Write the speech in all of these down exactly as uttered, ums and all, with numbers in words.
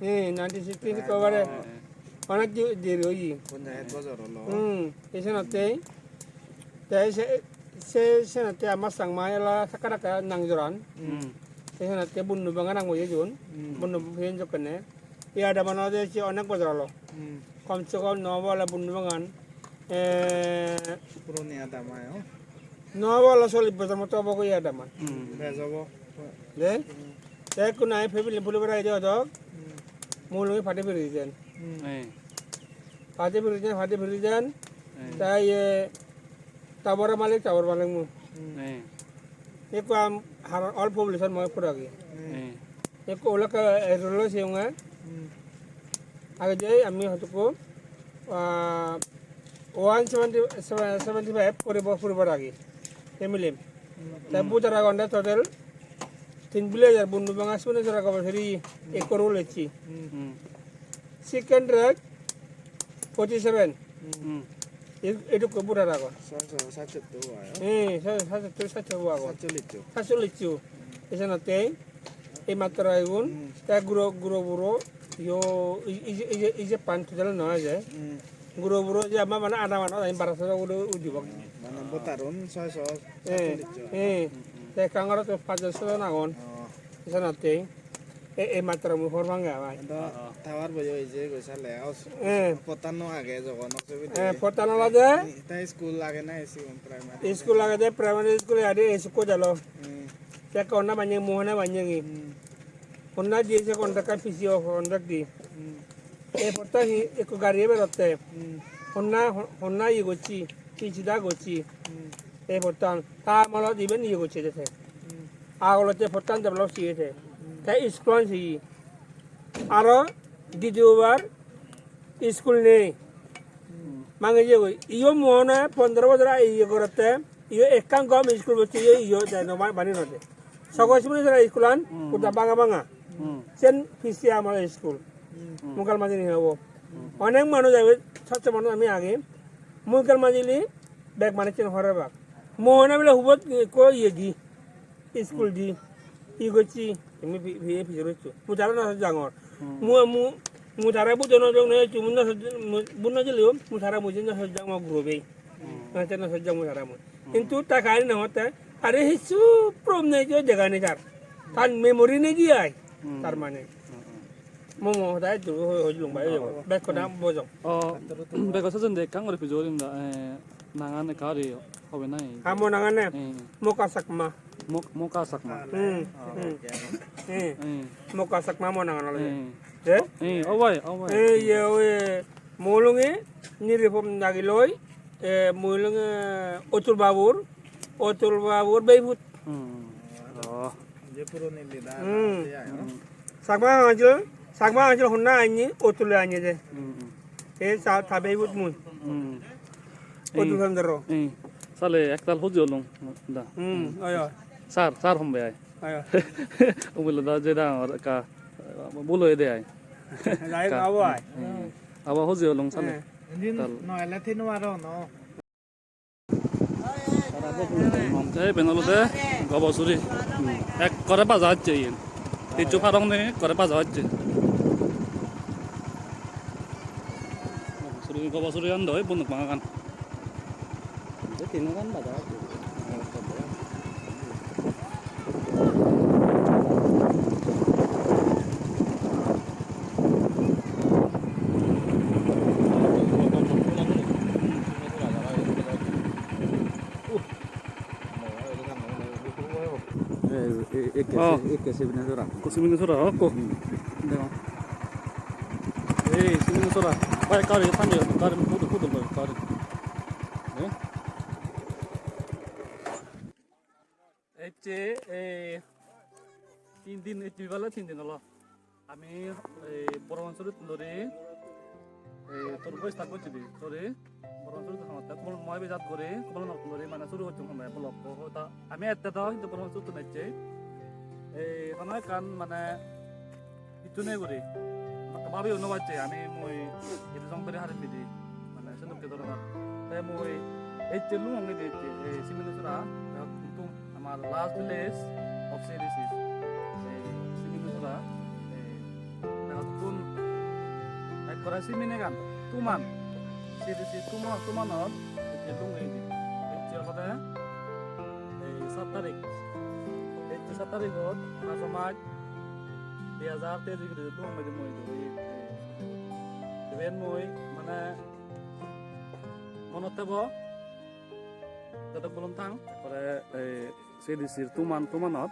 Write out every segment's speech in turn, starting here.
He, nineteen sixty-three ekkebare onek di-, deri oye. Ponjash bojor olo. Hmm, ei senottei. Te se, se senottei ama Changma ela sakka rakka nang joran. Hmm. Ei senottei Bunnu Banga nang oye jun. Hmm. Bunnu Banga jokkene. Ei adaman ode se onek bojor olo. Hmm. Kom se kom no obo ole Bunnu Bangan. Eh, puroni adam ayo. No obo ole chollish bojor moto obo goi adaman. Hmm. Bej obo. De? Te ekku nahi family puli berai de odok. Hmm. Mui lungi party piri dijen. Hmm. Eh. Party piri dijen, party piri dijen. Hmm. Te iye tabor malik, tabor malik mui. Hmm. Eh. Ekku am har all population moi puragi. Hmm. Eh. Ekku olak erolo siunga. Hmm. Age je ami hotuku, ah, one seventy, seventy-five poribo-, poribar agi family. Hmm. Te voter agonde total tin village ar Bunnu Banga Sibonejora Gabasuri ekko roll ecchi. Hmm. Hmm. Second rank forty-seven. Hmm. E-, edukko voter agon. Satsottor agon. Eh, sa-, satsottor, satsottor agon. Satchollish. Satchollish. Esenottei ei matro igun, hmm, te guro, guro buro, yo, i-, i-, i-, i-, ije pan total no eje. Hmm. Guro buro je ama mane ada mane, ami baro so guri udibo. Mane voter un soy so, eh, satchollish. Eh, hmm, hmm. Te kangaro to pajjon sojon agon. Oh. Esenottei. E, e matro mui hobor pang ge bai. Ado tower boyo ije goi sale. Eh. Pottan no age jogon osubide. Eh, pottan olode. Ta school age na sigun primary? School agede, primary school age, e school jalo. Hmm. Te honna banye, mu honna banye ngi. Hmm. Honna diye se contract, P C O contract di. Hmm. E pottan hi ekko gari berotte. Hmm. Honna, honna iye gocchi, P C da gocchi. Hmm. E pottan. Ta amolot iben iye gocchi de te. Hmm. Agolotte pottan develop siye te. Hmm. Te school an siye. Aro didiyobar school nei. Hmm. Mangi jeyegoi. Iyo mu hone pondro bojor age iye gorotte, iyo ekkan gom school gocche, iyo, iyo jai no ba-, bani no de. Sogo Simini Sora school an, hmm, goda banga banga. Hmm. Sen P C amar school. Hmm. Mughal Majili hobo. Hmm. Onek manuj age, saccho manuj ami agi. Mughal Majili bek manuj sen hore bak. Mu hone bile hubot ko iye di. School di, hi gocchi, tumi pi-, pi-, pijor goccho. Mu tara no sojjangor. Hmm. Mu, mu, mu tara bujo no jong no goccho, mu no sojjang, mu, bu no jeleyo, mu tara mui no sojjang mo group ei. Hmm. No sojjang, no sojjang mu tara mui. Hmm. Hintu ta kahini no hotte, are hissu prom nei je dega nei tar. Tar memory nei di ai, hmm, tar mane. Hmm, hmm. Mo, mo, hodai tu ho-, hojlung bai, ho-, bek kona bojong. O, bego sajonde ekkan guri pujor inda, eh, nangan ekka guri hobe nai? Ha, mo nangan ne? Eh. Moka Chakma. Mok-, Moka Chakma. Hmm, hmm. Eh. Eh. Moka Chakma mo nangan olode. Eh. Eh? Eh, obai, obai. Eh, iye, oi, mo olonge, Nirupom Nagiloi, eh, mo olonge, Otul Babur, Otul Babur beiput. Hmm. Oh. Je puroni leader, hmm, ase ai, no? Hmm. Chakma Angchil, Chakma Angchil honna anni, Otule anni de. Hmm, hmm. E sa-, ta beiput mui. Hmm. Otul Chandra. Hmm. Sale ektal huji olung, da. Hmm, oyo. Sar, sar hombe ai. Oyo. Umile da je dangor ekka, bulo ede ai. Jai ka-, abo ai. Hmm. Abo huji olung sale. Eh. Tal. No ele thino aro no. Te iben olode Gobosuri. Hmm. Ekkore baja hocche iyen. Hissu parong nei, ekkore baja hocche. Gobosuri, Gobosuri an doi, Bunduk Banga gan. Ei tinogan baja hocche. Eh, eh, eh, ekke, oh, se-, ekke Simini Sora. Ko Simini Sora, oh, ko. Hmm. Degong. Ei, Simini Sora. Bai, gari, pani, gari, kudu, kudu, gari. Eh? Ecche, eh, tin din, ecche bala tin din olo. Ami, eh, Borapansury tun dori, eh, tour bo start gocchi di, sorry, Borapansury tun hamotte, Komolanadhan bejat guri, Komolanadhan tun dori, mane suru gocchong home vlog bo, ta ami ette do, hintu Borapansury tun ecche. Eh, hono ekkan mane, hissu nei guri. Hamakkai babiyo no pacche, ami mui indi jong bere harim bidi, mane, sedokke dhoronor. Te mui ecche lungong indi ecche, ei Simini Sora, te hintu Amar last village of Sri Sri. Ei Simini Sora, ei begottun ekkore Simini gan, tuman. Sri Sri tuma-, tumanot ecche lungi di. Ecche olode ei sat tarik. Ecche sat tarigot, paso maj, dui hajar teis guri lungi di mui duri. Iben mui mane monot thebo. Jadok bolong thang, ekkore, eh, Sri Sri tuman, tumanot,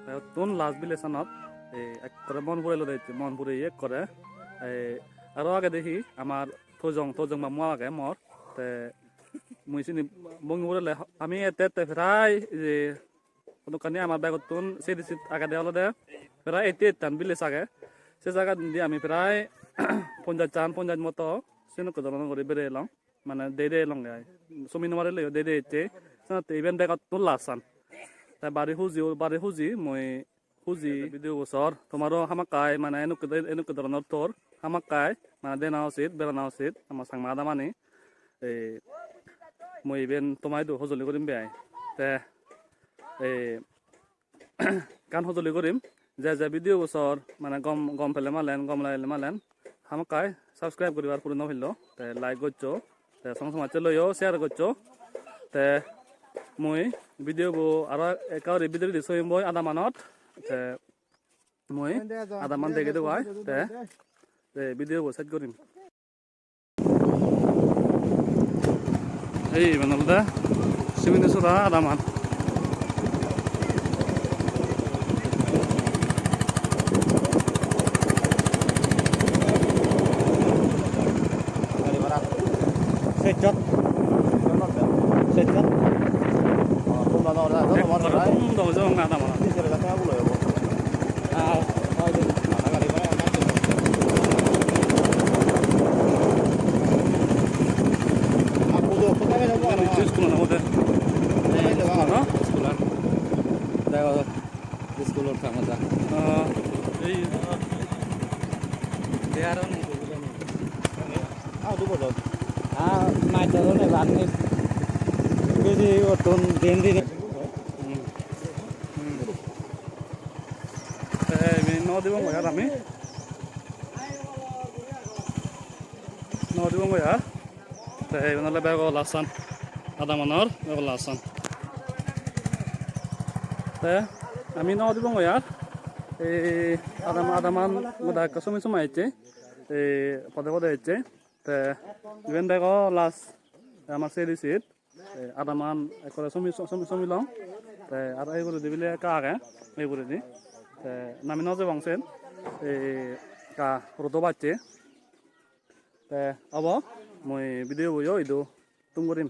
te ottun last village anot, eh, ekkore mon purelo de, mon puriye ekkore, eh, aro agede hi, amar Tojong, Tojong mamu age mor, te mui sini bongi purele, ami ette ette prai, je, hodokkani amar begottun Sri Sri agede olode, prai eighty eight tan village age, se jagat indi ami prai ponjaj tan, ponjaj moto, senukko dhoronor guri berelong. Mane dei dei elonge ai. Sumi no marile yo dei dei ecche. Senotte iben begottun last an. Te bari huji, bari huji, mui huji video bo sor. Tomaro hamakkai mane enukke, enukke dhoronor tor. Hamakkai mane dena usit, berana usit, ama Changma adamani. Ei, mui iben toma idu hojoli gurim be ai. Te, ei, ekkan hojoli gurim, je je video bo sor, mane gom, gom pele malen, gom lagile malen, hamakkai subscribe guribar puri no pello, te like goccho, te song somajje loiyo share goccho, te mui video bo aro ekka guri bidiredi soyim boi adamanot, te Mui adaman dege debo ai, te, te video bo set gorim. Ei, iben olode Simini Sora adaman. Sejjot. Sejjot. Ekdom dol jeyonge adaman. Ah, oi de. School-an obode. School-an, no? School-an. Dega jai school-or camera. Ah, ei. Ah, du bodol. Ah, mai to ne ban ni. Biji otun din din. Hmm. Hmm. Te iben no dibong goi ar ami. No dibong goi ar. Te iben ole bego last-an. Adamanor bego last-an. Te ami no dibong goi ar. Ei adam-, adaman goda ekka somi somi ecche. Ei pode pode ecche. Te iben bego last. Te amar seri seat. Te adaman ekkore somi, somi, somilong. Te aro ei uguredi bile ekka age, ei uguredi. Te nami no jebong sen. Ei ekka rodo bacche. Te obo, mui video bo yo idu thum gurim.